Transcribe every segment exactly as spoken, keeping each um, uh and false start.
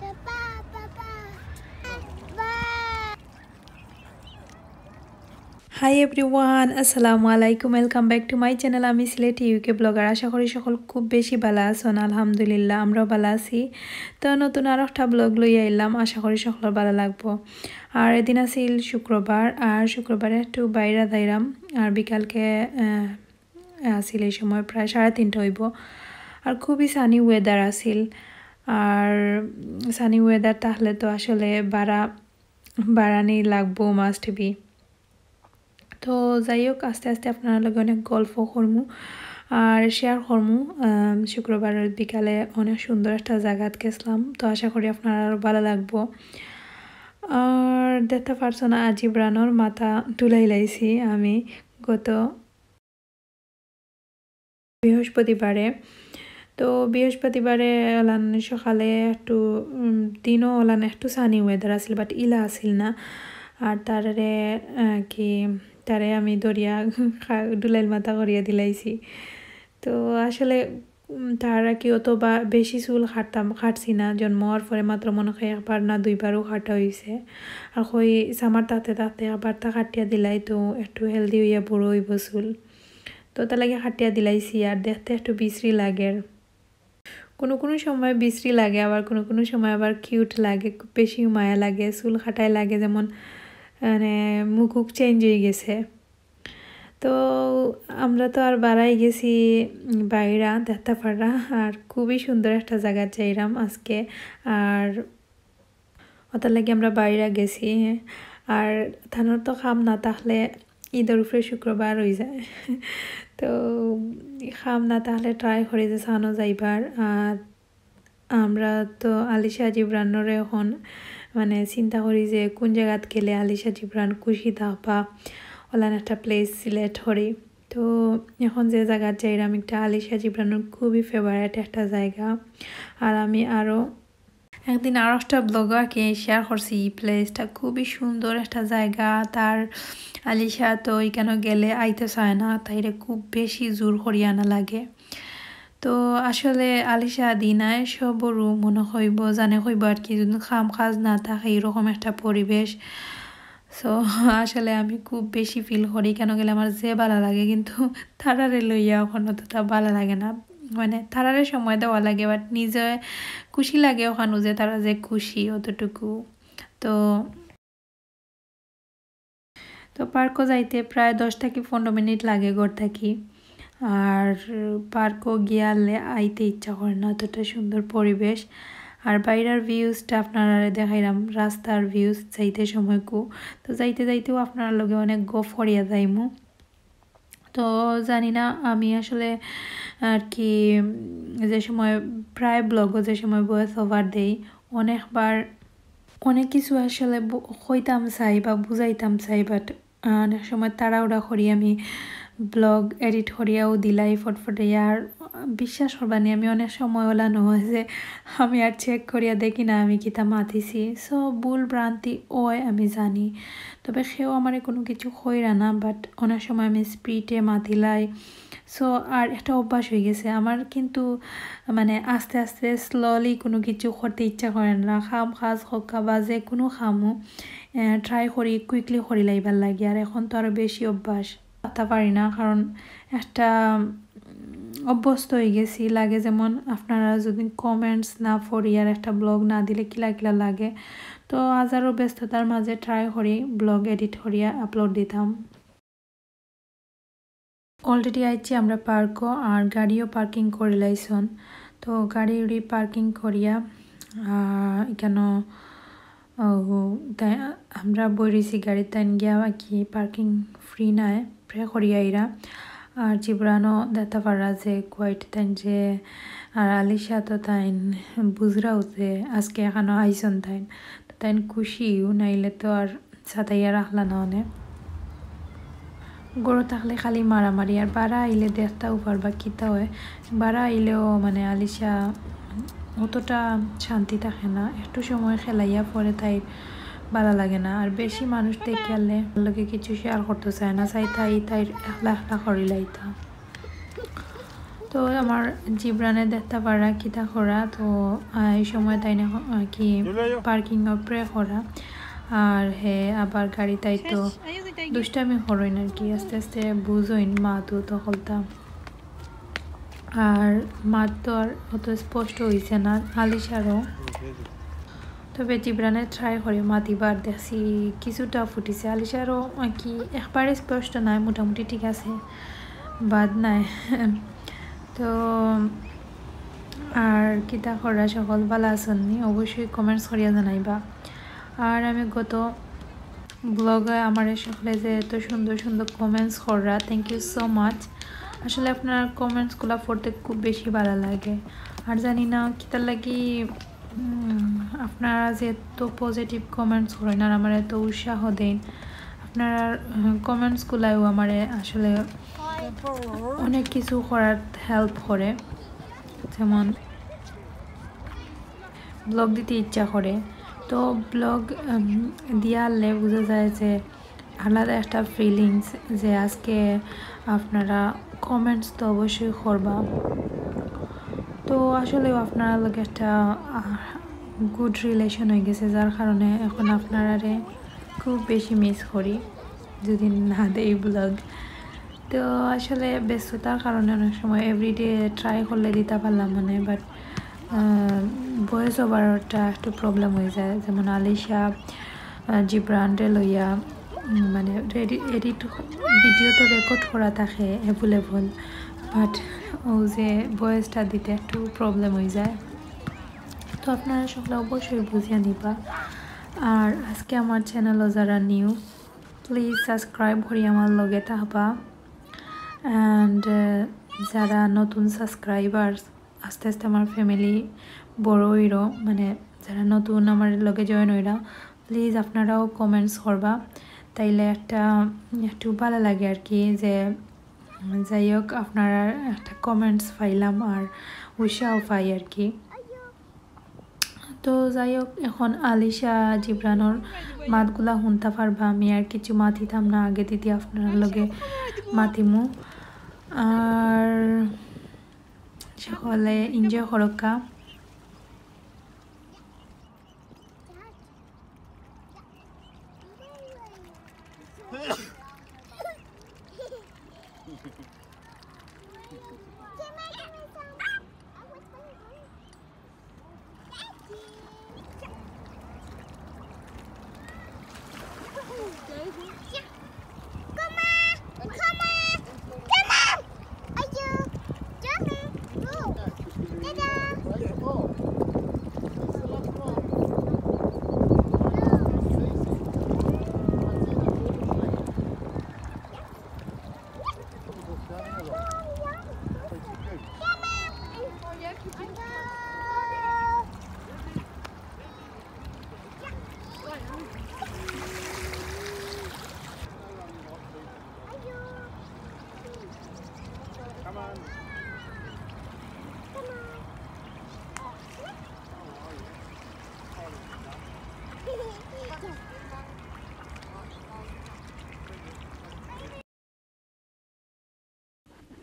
Hi everyone, আসসালামু আলাইকুম। Welcome back to my channel। আমি সিলেটি ইউকে ব্লগার। আশা করি সকল খুব বেশি ভালা আছইন। আলহামদুলিল্লাহ, আমরাও ভালা আছি। তো নতুন আর একটা ব্লগ লইয়া আইলাম, আশা করি সকলর ভালা লাগবো। আর এদিন আছিল শুক্রবার, আর শুক্রবারে একটু বাইরে যাইরাম। আর বিকালকে আহ, আছিল এই সময় প্রায় সাড়ে তিনটা অইবো। আর খুবই সানি ওয়েদার আছিল। আর সানি ওয়েদার তাহলে তো আসলে বারা বারানি লাগবো, মাস্ট বি। তো যাই হোক, আস্তে আস্তে আপনারার লগে অনেক গল্প করমু আর শেয়ার করমু। আম, শুক্রবারের বিকালে অনেক সুন্দর একটা জাগাত গেছিলাম, তো আশা করি আপনারার আরও ভালা লাগবো। আর দেখতা পারছইন না, আজিবরানর মাথা তুলাইলাইছি আমি গত বৃহস্পতিবারে। তো বৃহস্পতিবারে অলান সকালে একটু, উম, দিনও অলান একটু সানি ওয়েদার আছিল, বাট ইলা আছিল না। আর তারে, আহ, কি, তারে আমি ধরিয়া খা-, ডুলাইল মাথা করিয়া দিলাইছি। তো আসলে, উম, তার আর কি অত বা বেশি চুল কাটতাম, কাটছি না। জন্ম হওয়ার পরে মাত্র মনে হয় একবার না দুইবারও কাটা হইছে। আর কই সামার থাকতে থাকতে আবার তা কাটিয়া দিলাই, তো একটু হেলদি হইয়া বড় হইব চুল। তো তার লাগি কাটিয়া দিলাইছি। আর দেখতে একটু বিশ্রী লাগের, কোনো কোনো সময় বিশ্রী লাগে, আবার কোনো কোনো সময় আবার কিউট লাগে, খুব বেশি মায়া লাগে। চুল কাটায় লাগে যেমন মানে মুখুক চেঞ্জ হয়ে গেছে। তো আমরা তো আর বারাই গেছি বাইরা দেখতা পাররা, আর খুবই সুন্দর একটা জাগাত যাইরাম আজকে। আর ওটার লাগি আমরা বাইরা গেছি। আর তানর তো কাম না থাকলে ঈদর উপরে শুক্রবার হয়ে যায়। তো কাম না থাকলে ট্রাই করি যে সানো যাইবার। আর আমরা তো আলিশা জিবরানরে এখন মানে চিন্তা করি যে কোন জাগাত গেলে আলিশা জিবরান খুশি থাকবা, অলান একটা প্লেস সিলেক্ট করি। তো এখন যে জাগাত যাইরাম, একটা আলিশা জিবরানর খুবই ফেভারিট একটা জায়গা। আর আমি আরও একদিন আর একটা ব্লগ আর কি শেয়ার করছি, এই প্লেসটা খুবই সুন্দর একটা জায়গা। তার আলিশা তো এখানে গেলে আইতে চায় না, তাইরে খুব বেশি জোর করি আনা লাগে। তো আসলে আলিশা দিনায় সবরু মনে হইব, জানে হইব আর কি, যদি কাম কাজ না থাকে এরকম একটা পরিবেশ। সো আসলে আমি খুব বেশি ফিল করি, কেন গেলে আমার যে ভালা লাগে, কিন্তু তারারে লইয়া এখন অতটা ভালা লাগে না। মানে তারারে সময় দেওয়া লাগে, বাট নিজে খুশি লাগে ওখানে যে তারা যে খুশি অতটুকু। তো তো পার্কও যাইতে প্রায় দশ থাকি পনেরো মিনিট লাগে ঘর থাকি। আর পার্কও গিয়ালে আইতে ইচ্ছা করে না, অতটা সুন্দর পরিবেশ। আর বাইরের ভিউজটা আপনারারে দেখাইলাম, রাস্তার ভিউজ যাইতে সময়কু। তো যাইতে যাইতেও আপনারার লগে অনেক গফ করিয়া যাইমু। তো জানি না, আমি আসলে আর কি, উম, যে সময় প্রায় ব্লগও যে সময় ভয়েস ওভার দেই, অনেকবার অনেক কিছু আসলে বু-, কইতাম চাই বা বুঝাইতাম চাই, বাট অনেক সময় তাড়াহুড়া করি আমি ব্লগ এডিট করিয়াও দিলাই ফটফটে। আর বিশ্বাস করবানি, আমি অনেক সময় ওলা নহয় যে আমি আর চেক করিয়া দেখি না আমি কিতা মাতিছি। সো ভুল ভ্রান্তি অয় আমি জানি, তবে কেউ আমারে কোনো কিছু কইরা না, বাট অনেক সময় আমি স্পিডে মাতিলাই। সো আর একটা অভ্যাস হয়ে গেছে আমার, কিন্তু মানে আস্তে আস্তে স্লোলি কোনো কিছু করতে ইচ্ছা করে না। কাম কাজ হোক বা যে কোনো কামও ট্রাই করি কুইকলি করি লাইবার লাগি। আর এখন তো আরও বেশি অভ্যাস, পাতা পারি না, কারণ একটা উম, অভ্যস্ত হয়ে গেছি। লাগে যেমন আপনারা যদি কমেন্টস না পড়ি আর একটা ব্লগ না দিলে কিলা কিলা লাগে। তো হাজারো ব্যস্ততার মাঝে ট্রাই করি ব্লগ এডিট করিয়া আপলোড দিতাম। অলরেডি আইছি আমরা পার্কও, আর গাড়িও পার্কিং করি লাইছন। তো গাড়ি উড়ি পার্কিং করিয়া, আহ, এখানো, ও, তাই আমরা বই রইছি গাড়িত, তাইন গিয়া বাকি পার্কিং ফ্রি নাই, প্রে করিয়া আইরা। আর জিবরানও দেখতা পাররা যে কোয়াইট তাইন যে, আর আলিশা তো তাইন বুঝরাও যে আজকে এখানো আইছন তাইন, তো তাইন খুশিও, নাইলে তো আর সাতাইয়া রাখলা না অনে। ঘরো থাকলে খালি মারামারি, আর বারা আইলে দেখতাও পারবা কিতা হয়। বারা আইলেও মানে আলিশা অতটা শান্তি থাকে না, একটু সময় খেলাইয়া পরে তাইর ভালা লাগে না। আর বেশি মানুষ দেখিয়ালে লগে কিছু শেয়ার করতে চায় না, চাই তাই তাইর একলা একলা করিলাইতা। তো আমার জিবরানে দেখতা পাররা কিতা করা, তো, আহ, এই সময় তাইন আর কি পার্কিং অফ প্রে করা, আর হে আবার গাড়ি তাই তো দুষ্টামি করইন আর কি, আস্তে আস্তে বুঝইন মাত তো হকলতা। আর মাত তো আর অত স্পষ্ট হইছে না আলিশারও। তবে জিবরানে ট্রাই করে মাতিবার, দেখছি কিছুটা ফুটিছে। আলিশারও আর কি একবারে স্পষ্ট নাই, মোটামুটি ঠিক আছে, বাদ নাই। তো আর কিতা কররা, সকল ভালা আছইন নি? অবশ্যই কমেন্টস করিয়া জানাইবা। আর আমি গত ব্লগে আমারে সকলে যে এত সুন্দর সুন্দর কমেন্টস কররা, thank you so much। আসলে আপনার কমেন্টসগুলা পড়তে খুব বেশি ভালা লাগে। আর জানি না কিতার লাগি, উম, আপনারা যে এত পজিটিভ কমেন্টস করইন আর আমারে এত উৎসাহ দেইন, আপনার, উম, কমেন্টসগুলাইও আমারে আসলে অনেক কিছু করাত হেল্প করে, যেমন ব্লগ দিতে ইচ্ছা করে। তো ব্লগ, উম, দিয়ালে বুঝা যায় যে আলাদা একটা ফিলিংস, যে আজকে আপনারা কমেন্টস তো অবশ্যই করবা। তো আসলে আপনারার লগে একটা, আহ, গুড রিলেশন হয়ে গেছে, যার কারণে এখন আপনারারে খুব বেশি মিস করি যদি না দেই ব্লগ। তো আসলে ব্যস্ততার কারণে অনেক সময় এভরিডে ট্রাই করলে দিতা পারলাম মানে, বাট ভয়েস ওভারটা একটু প্রবলেম হয়ে যায়। যেমন আলিশা, আহ, জিবরানরে লইয়া, উম, মানে রেডি, এডিট, ভিডিও তো রেকর্ড করা থাকে অ্যাভেলেবল, বাট ও যে ভয়েসটা দিতে একটু প্রবলেম হয়ে যায়। তো আপনারা সকলে অবশ্যই বুঝিয়া নিবা। আর আজকে আমার চ্যানেলও যারা নিউ, প্লিজ সাবস্ক্রাইব করি আমার লগে থাকবা। অ্যান্ড, আহ, যারা নতুন সাবস্ক্রাইবার্স, আস্তে আস্তে আমার ফ্যামিলি বড় হইরো, মানে যারা নতুন আমার লগে জয়েন হইরা, প্লিজ আপনারাও কমেন্টস করবা, তাইলে একটা একটু ভালা লাগে আর কি। যে যাই হোক, আপনারার একটা কমেন্টস পাইলাম আর উৎসাহ পাই আর কি। তো যাই হোক, এখন আলিশা জিবরানর মাতগুলা হুনতা পারবা, আমি আর কিছু মাতিতাম না, আগে দিদি আপনার লগে মাতিমু। আর সকলে এনজয় করক্কা।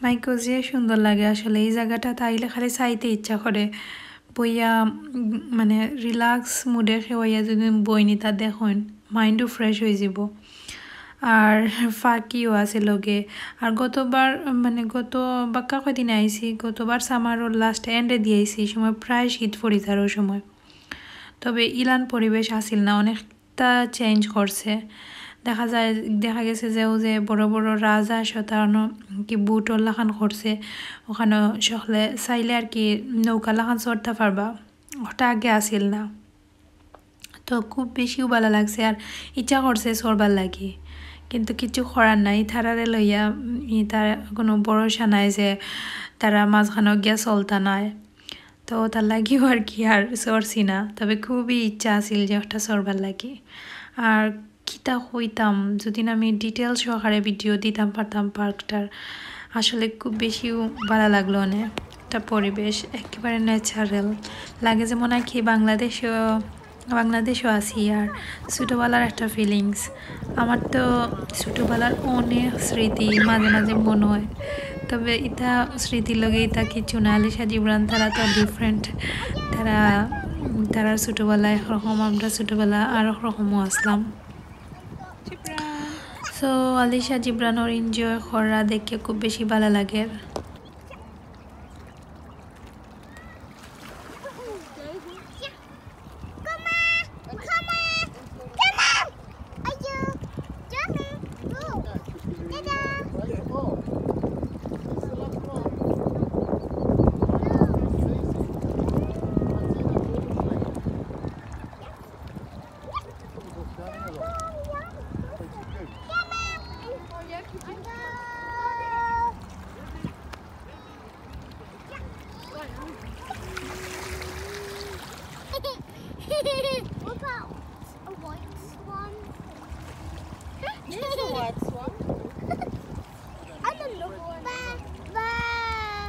মাইকো, যে সুন্দর লাগে আসলে। এই জাগাটাত আইলে খালি চাইতে ইচ্ছা করে। বইয়া, উম, মানে, রিল্যাক্স মুডে খেওয়াইয়া যদি বই নিতা দেখইন, মাইন্ডও ফ্রেশ হয়ে যাব। আর ফাকিও আছে লগে। আর গতবার, মানে, গত বাক্কা কয়দিন আইছি, গতবার সামারর লাস্ট এন্ডে দিয়া আইছি, এই সময় প্রায় শীত পড়ি যার ওই সময়। তবে ইলান পরিবেশ আছিল না, অনেক তা চেঞ্জ করছে। দেখা যায়, দেখা গেছে যে ও যে বড় বড় রাজা আছে, তারা কি বুটর লাখান করছে, ওখানো সকলে চাইলে আর কি নৌকা লাখান চড়তা পারবা, ওটা আগে আছিল না। তো খুব বেশিও ভালা লাগছে, আর ইচ্ছা করছে চড়বার লাগি, কিন্তু কিছু করার নাই। তারারে লইয়া, উম, ই তার কোনো ভরসা নাই যে তারা মাঝখানো গিয়া চলতা নায়। তো তার লাগিও আর কি আর চড়ছি না, তবে খুবই ইচ্ছা আছিল যে একটা চড়বার লাগি। আর কিতা কইতাম, যদি না আমি ডিটেলস সহকারে ভিডিও দিতাম পারতাম পার্কটার। আসলে খুব বেশিও ভালা লাগলো অনেক। একটা পরিবেশ একেবারে ন্যাচারাল লাগে, যেমন আর কি বাংলাদেশও, বাংলাদেশও আছি। আর ছোটোবেলার একটা ফিলিংস, আমার তো ছোটোবেলার অনেক স্মৃতি মাঝে মাঝে মনে হয়। তবে ইতা স্মৃতির লগে ইতা কিচ্ছু না। আলিশা জিবরান তারা তো ডিফারেন্ট। তারা, তারার ছোটবেলা একরকম, আমরা ছোটবেলা আর একরকমও আসলাম। সো আলিশা জিবরানর এনজয় করা দেখে খুব বেশি ভালা লাগে। What about a white swan? There's a white swan. And another one. Bah, bah,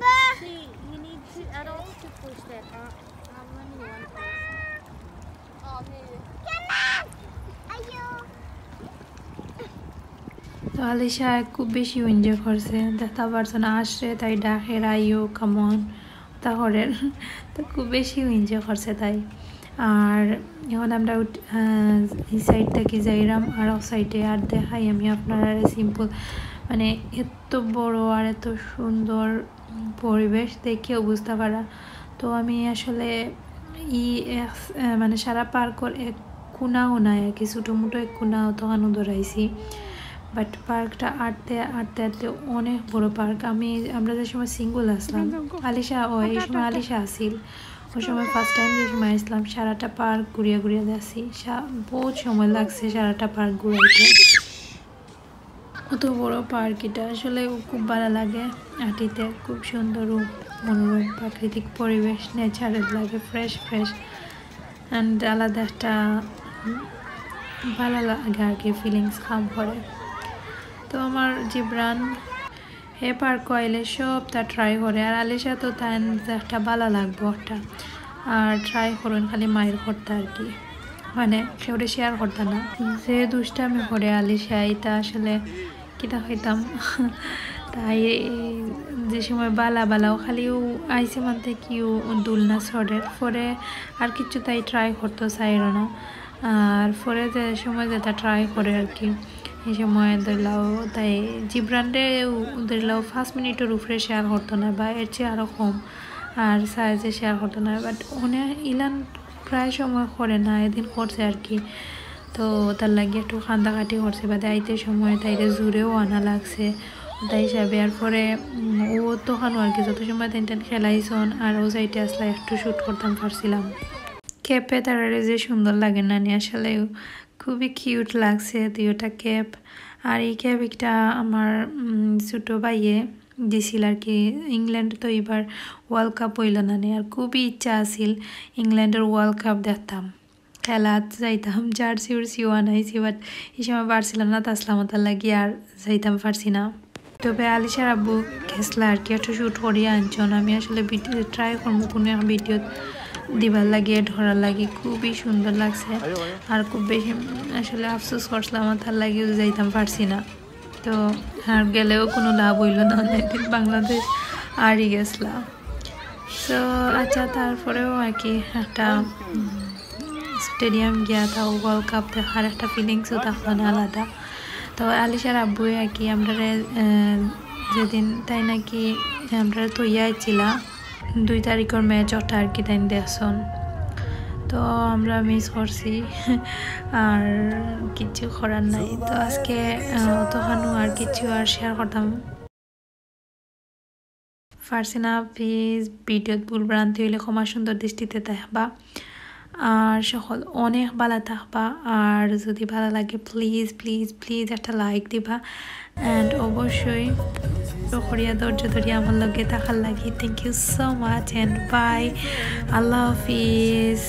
bah. See, you need two adults to push that. Uh, I'm running one person. Oh, no. Come on! Are you? তো আলিশা খুব বেশি এনজয় করছে, দেখতা পারছো না, আসরে তাই ডাকের, "আইও, come on", তা করের। তো খুব বেশি এনজয় করছে তাই। আর এখন আমরা উঠ-, আহ, এই সাইড থাকি যাইরাম আর অউ সাইডে, আর দেখাই আমি আপনারারে সিম্পল, মানে, এত বড় আর এত সুন্দর পরিবেশ দেখিয়াও বুঝতা পারা। তো আমি আসলে ই এক, আহ, মানে, সারা পার্কর এক কোনাও নাই আর কি, ছোটো মোটো এক কোনা অতখানো ধরাইছি। বাট পার্কটা আটতে, আটতে, আটতে অনেক বড় পার্ক। আমি, আমরা যে সময় সিঙ্গল আসলাম, আলিশা, ও, এই সময় আলিশা আছিল, ওই সময় ফার্স্ট টাইম যে সময় আসলাম, সারাটা পার্ক ঘুরিয়া ঘুরিয়া দেখছি। সা-, বহুত সময় লাগছে সারাটা পার্ক ঘুরাইতে। অত বড় পার্ক ইটা, আসলে খুব ভালা লাগে আটিতে, খুব সুন্দর রূপ, মনোরম প্রাকৃতিক পরিবেশ, ন্যাচারাল লাগে, ফ্রেশ ফ্রেশ, অ্যান্ড আলাদা একটা ভালা লাগে আর কি, ফিলিংস কাম করে। তো আমার জিবরান হে পার্কো আইলে সবতা ট্রাই করে, আর আলিশা তো তাইন একটা ভালা লাগবো একটা, আর ট্রাই করইন খালি মাইর করতা আর কি, মানে কেউরে শেয়ার করতা না। যে দুষ্টামি করে আলিশা, ইতা আসলে কিতা কইতাম। তাই যে সময় ভালা ভালাও খালিও আইছে মানতে কিও দুলনা ছড়ের, পরে আর কিচ্ছু তাই ট্রাই করতো চাইরো না। আর পরে যে সময় যেটা ট্রাই করে আর কি, এই সময় ধরলাও তাই জিবরানরে ধরলাও পাঁচ মিনিটর উপরে শেয়ার করতো না, বা এর চেয়ে আরও কম, আর সাইজে শেয়ার করতো না। বাট অনে ইলান প্রায় সময় করে না, এদিন করছে আর কি। তো তার লাগি একটু কান্দাকাটি করছে, বাদে আইতে সময় তাইরে জোরেও আনা লাগছে। তাই হিসাবে আর পরে, উম, ও অতখানো আর কি, যত সময় তাইন তাইন খেলাইছন আর অউ সাইডে আসলা, একটু শ্যুট করতাম পারছিলাম। ক্যাপে তারারে যে সুন্দর লাগে নানি, আসলে খুবই কিউট লাগছে দুইটা ক্যাপ। আর এই ক্যাপ একটা আমার, উম, ছোটো ভাইয়ে দিছিল আর কি। ইংল্যান্ড তো এবার ওয়ার্ল্ড কাপ অইল নানি, আর খুবই ইচ্ছা আছিল ইংল্যান্ডর ওয়ার্ল্ড কাপ দেখতাম, খেলাত যাইতাম, জার্সি উর্সিও আনাইছি, বাট এই সময় বার্সেলোনাত আসলাম, তার লাগি আর যাইতাম পারছি না। তবে আলিশার আব্বু গেছলা আর কি, একটু শ্যুট করিয়া আনছন। আমি আসলে ভিডিও ট্রাই করমু কোনো এক ভিডিও দিবার লাগি, এড করার লাগি। খুবই সুন্দর লাগছে, আর খুব বেশি আসলে আফসোস করছিলাম, তার লাগিও যাইতাম পারছি না। তো আর গেলেও কোনো লাভ অইল না, অনেকদিন বাংলাদেশ আরি গেছলা। তো আচ্ছা, তারপরেও আর কি একটা, উম, স্টেডিয়াম গিয়া তাও ওয়ার্ল্ড কাপ দেখার একটা ফিলিংসও থাকলো না আলাদা। তো আলিশার আব্বুয়ে আর কি আমরারে, আহ, যেদিন তাই নাকি আমরারে থইয়া আইছিলা, দুই তারিখর ম্যাচ ওটা আর কি তাইন দেখছন। তো আমরা মিস করছি, আর কিচ্ছু করার নাই। তো আজকে, আহ, অতখানো আর কিচ্ছু আর শেয়ার করতাম পারছি না। প্লিজ ভিডিওত ভুল ভ্রান্তি অইলে ক্ষমা সুন্দর দৃষ্টিতে দেখবা। আর সকল অনেক ভালা থাকবা। আর যদি ভালা লাগে, প্লিজ, প্লিজ, প্লিজ একটা লাইক দিবা। And অবশ্যই করিয়া ধৈর্য ধরিয়া আমার লগে থাকার লাগি। Thank you so much and bye. Allah Hafiz.